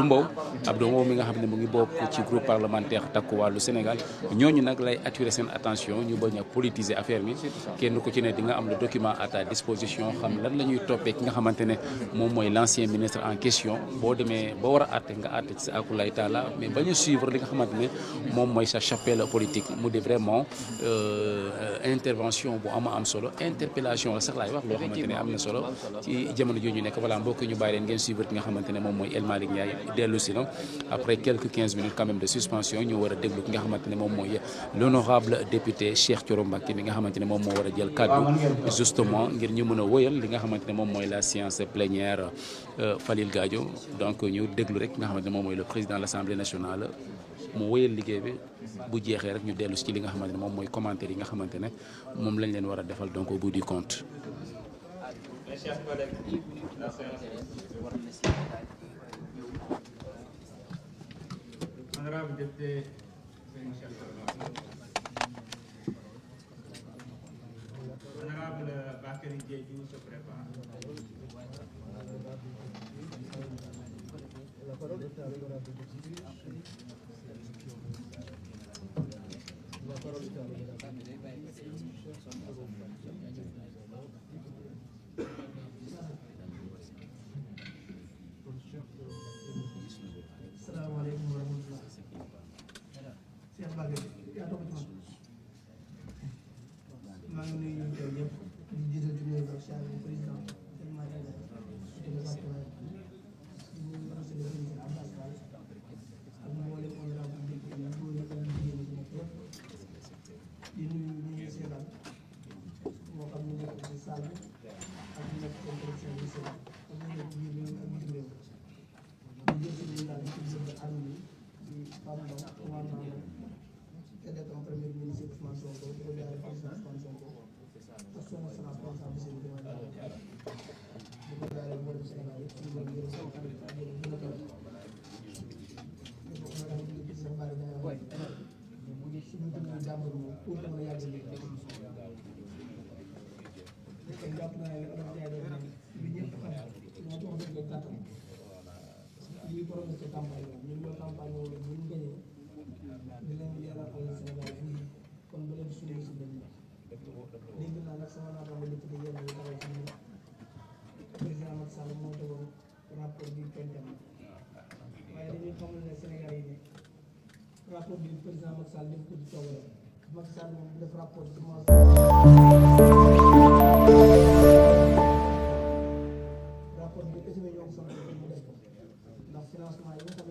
Abdou Mbow mi nga xam ne mu ngi bokk ci groupe parlementaire Takku Wàllu Sénégal ñooñu nag lay attirer seen attention ñu bañ a politiser affaire bi kenn ku ci ne di nga am le document à ta disposition xam lan la ñuy toppee ki nga xamante ne moom mooy l'ancien ministre en question boo demee ba war a àtte nga àtte ci sa akulay taala mais bañ a suivre li nga xamante ne moom mooy sa chapelle politique mu di vraiment intervention bu am solo interpellation la sax laay wax loo xamante ne am na solo ci jamono ji ñu nekk voilà mbokk ñu bàyyi leen ngeen suivre ki nga xamante ne moom mooy El Malick Ndiaye dellu si na après quelques 15 minutes quand même de suspension ñu war a déglu ki nga xamante ne moom mooy l'honorable député Cheikh Thioro Mbacké mi nga xamante ne moom moo war a jël kaddu justement ngir ñu mën a wëyal li nga xamante ne moom mooy la séance plénière Falil Gadio donc ñu déglu rek ki nga xamante ne moom mooy le président de l'Assemblée nationale mu wëyal liggéey bi bu jeexee rek ñu dellu ci li nga xamante ne moom mooy commentaire yi nga xamante ne moom lañ leen war a defal donc au bout du compte. Honorable député, Honorable Bakary Diédhiou se prépare. Assalamualaikum warahmatullahi maa ngi nuyu ñu teew ñëpp di jiital di nuyu ak chef du président tellement di département di nuyu monsieur le président Abbas Fall ak mboolem honorable député yi góor ñi ak jigéen ñi nekk yëpp di nuyu ñu ngi seetaan moo xam ñu nekk ci salle bi ak ñu nekk seen direction bi seetaan ak ñu nekk biir réew ak bitim réew di jël si ñu daal di ci arme bi di Pape Ndaw commandant te nekk en premier ministre Ousmane Sonko di ko jaaree président Ousmane Sonko ak son excellence président Bassirou Diomaye Faye di ko jaaree mboolem Sénégal yëpp ñu ngi leen di gërëm ak yéen ñu la toll. ñu bokk na daal di gis sa mbari dana waay suñu dund jàmbur moom pour mën a yàgg liggéey kon jàpp naa ne am na jaay doon bi ñëpp xam moo tax dañ ko gàttal lii borom ci campagne la ñun ñoo campagne woon bu ñu gañee di leen yàlla xale Sénégal fii kon ba leen suñu si lañ dégg naa nag sama naataango député yenn yi taxaw ci ñu président Macky Sall moo tegoon rapport bi pentem waaye dañuy xamal ne Sénégal yi ne rapport bi président Macky Sall def ko ci coobare Macky Sall moom def rapport ci rapport bi estimé ñoo ngi sant mu def ko ndax financement yi nga xam